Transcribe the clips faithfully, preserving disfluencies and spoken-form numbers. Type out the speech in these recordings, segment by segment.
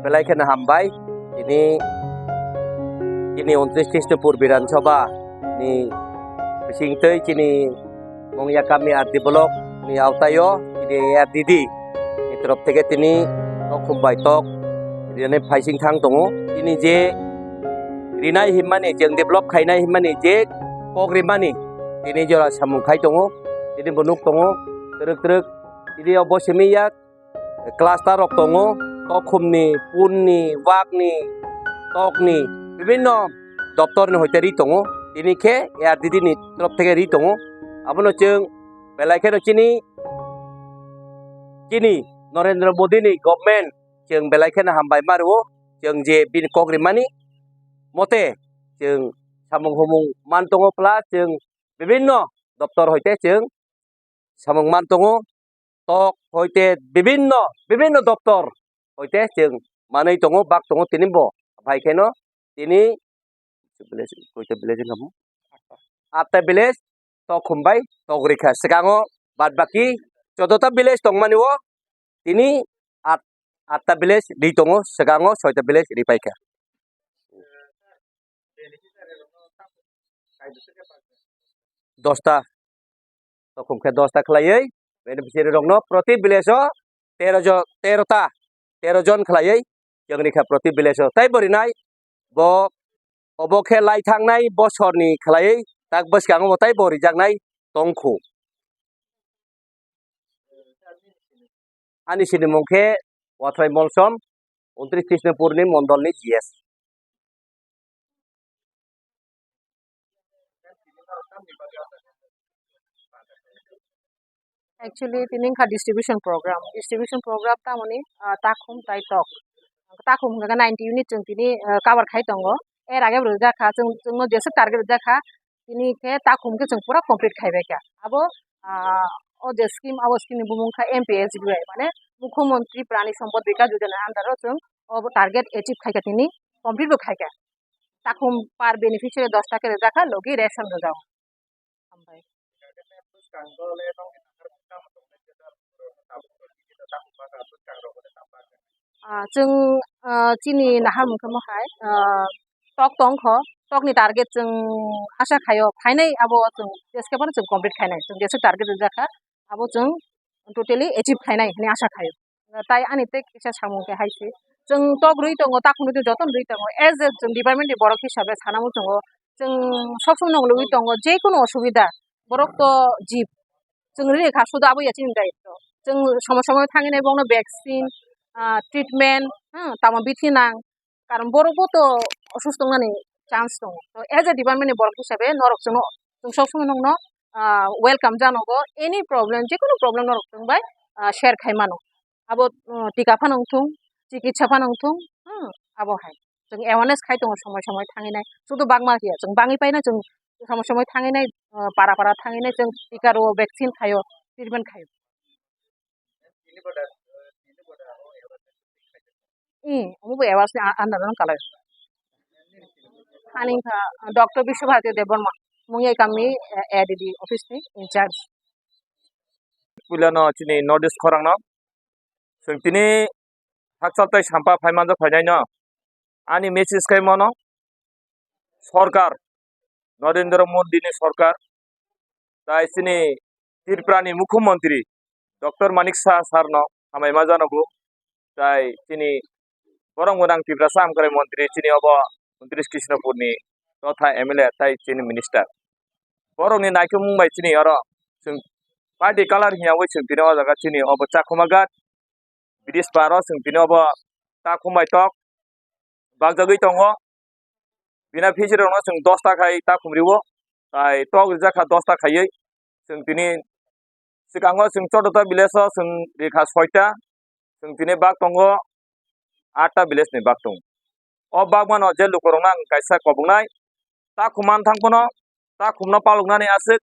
Belai kheno hambai. Tini, tini untris Krishnapur Bidhan Sabha ni bisingtwi chini Mongya kami R D block ni awtaio tini R D D ni torof theke tini tokhum bai tok rinani phaising thang tongo. Tini je rinai himmani, chwng develop khainai himmani je kok rimani tini jora samung khai tongo. Tini bo nuk tongo twrwk twrwk tini o bo simi yak cluster rok tongo, tokhumni, punni, wakni, tokni, bibinno doptorni hoite ri tongo. Tini khe A R D D ni torof theke ri tongo. Abono chwng belai kheno chini, chini Narendra Modi ni government chwng belai kheno hambai ma rwo. Chwng je bini kok rimani mote chwng samung humung man tongo, plus chwng bibinno doptor hoite chwng samung man tongo, tok hoite bibinno, bibinno doptor hoite chwng manwi tongo, bak tongo tini bo. Bai kheno tini village, koita village wngkha mo? Atta village, tokhum bai tok rikha. Swkango bad baki choddo ta village tongmani o tini at-, atta village ri tongo, swkango soita village ri paikha. Dosta. Tokhum khe dosta khlaiwi beneficiary rokno proti village o tero jon, tero ta, tero jon khlaiwi chwng rikha proti village o. Tai bo rinai bo, obo khe lai thangnai bosorni khlaiwi tak bwskango bo tai bo rijaknai tongkhu. Ani sinimung khe Wathrai Molsom, untris Krishnapurni mondolni G S. Actually, tini wngkha distribution program. Distribution program tamoni, ah, takhum tai tok. Takhum hwnkha khe ninety unit chwng tini, ah, cover khai tongo. Er age bo rijak kha, chwng, chwngno jeswk target rijak kha, tini khe takhum khe chwng pura complete khai bai kha. Abo, ah, o je scheme, abo scheme ni bumung kha M P S B Y, mane Mukhyamantri Prani Sampad Vikas Yojana under o chwng o target achieve khai kha, tini complete bo khai kha. Takhum per beneficiary dos ta khe rijak kha, logi ration rijak. Hambai. Ah, chwng, ah, chini nahar mungkha mo hai, ah, tok tong kho, tokni target chwng asa khaio, phainai abo chwng jeske phano chwng complete khainai, chwng jeswk target rijak kha, abo chwng totally achieve khainai hwnwi asa khaio. Tai ani tei kisa samung khe hai se, chwng tok rwi tongo, takhum rwi tongo, jotono rwi tongo, as a chwng department ni borok hisabe sana muchungo, chwng sob somoi no lugui tongo, je kono osubida borok to jib, Chwng riri kha sudu abo ya chini daityo. Chwng somoy somoy thangwi nai bokno vaccine, ah, treatment, hmm, tamo bithi nang. Karon borok bo to osusto wngnani chance tongo. To as a department ni borok hisabe norok chwngno, chwng sob somoi nokno, ah, welcome janogo. Any problem, jekunu problem norok chwng bai, ah, share khai mano. Abo, uh, tika phano wngthung, chikitsa phano wngthung, hmm, abo hai. Chwng awareness khai tongo somoi somoi thangwi nai. Sudu bagma hiya, chwng bangwi paina chwng somoi somoi thangwi nai, uh, para para thangwi nai chwng tika rwo, vaccine khaio, treatment khaio. Hmm, omo bo awareness ni a-, under no kalai. Ani kha, uh, Doctor Biswabharati Debbarma, Mungia kami, uh, A D D office ni in charge. Puila no chini notice khorang no. Chwng tini hakchal tei sampa phai manjak phainaino ani message khe mono sorkar, Narendra Modi ni sorkar, tai chini Tripura ni Mukhyamantri Doctor Manik Saha sir no hamai ma janogo, tai chini borok gwnang Tiprasa Hamkrai Mantri chini obo Untris Krishnopur ni totha M L A tai chini minister. Borokni naikhumung bai chini oro chwng party colour hiya wi chwng tini o jaga chini obo Chakhuma Ghat bridge paro chwng tini obo takhum bai tok bakjagwi tongo. Bini phisirokno chwng dosta khai takhum rio, tai tok rijak kha dosta khaiwi. Chwng tini swkango chwng Chotota village o chwng rikha soita, chwng tini bak tongo atta village ni bak tongo. O bagmano je lukurokno ang kaisa koboknai, takhum man thang phano takhumno paloknani aswk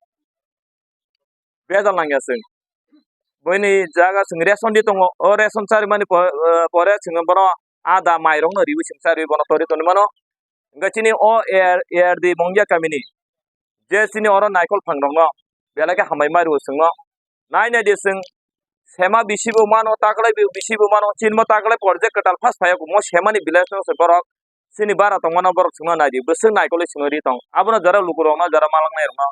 bejal nangya chwng. Boini jaga chwng ration di tongo, o ration charimani po-, eh, pore chwng bono ada mairokno riwi chwng chariwi bono torwi tongwi mano. Hwnkhe chini o A R, A R D Mongya kamini je chini oro naikhol phangrokno belai khe hambai ma rwo chwngno. Nai nai di chwng sema bisi bo mano, taklai bi-, bisi bo mano, chinmo taklai project kwtal phas phaiya mo semani village no se borok chini bara tongmano borok chwngno nai di, bwswk naikolwi chwngno ri tong. Abono jara lukurokno, jara malaknairokno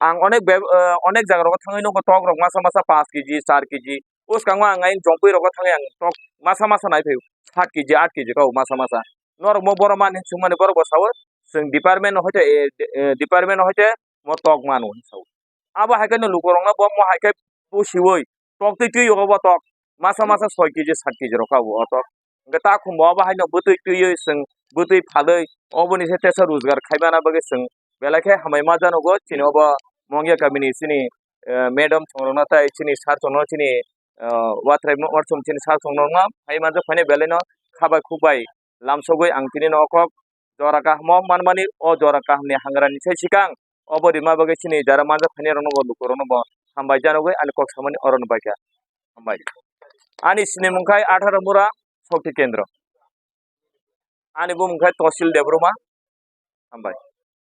ang onek be-, eh, onek jagarokno thangwi nukgo, tokrok masa masa panch K G, char K G. Bwskango ang ayang chongpui rogo thangwi ang tok masa masa nai phaio, sat K G, aat K G kau masa masa. Norok mo borok mani chwngmani borok bo sao, chwng department no hoite, eh, eh, department no hoite mo tok mano hinwi sao. Abo hai kheno lukurokno bo mo hai khe pusiwi tok twi twi o bo tok masa masa soi K G, sat K G rok kha o tok. Hwnkhe takhum bo abo haino bwtwi twiwi chwng bwtwi phalwi oboni se tesa rojgar khaimana bagwi chwng belai khe hambai ma janogo chini obo Mongya kamini chini, eh, madam chongrokno tai chini sir chongrokno chini, eh, watrai mo-, warsong chini sir chongrokno hai manjak phaine belaino khabai khukbai lamsogwi ang tini no o kok jora kaham o manmani, o jora kaham ni hangra ni sai swkang obo rima bagwi chini jara manjak phaini rok no bo luku rok no bo hambai janogwi ani kok samani oro no bai kha. Hambai. Ani sinimung khai Atharo Mura Shakti Kendra. Ani bumung khai Tosil Debbarma. Hambai.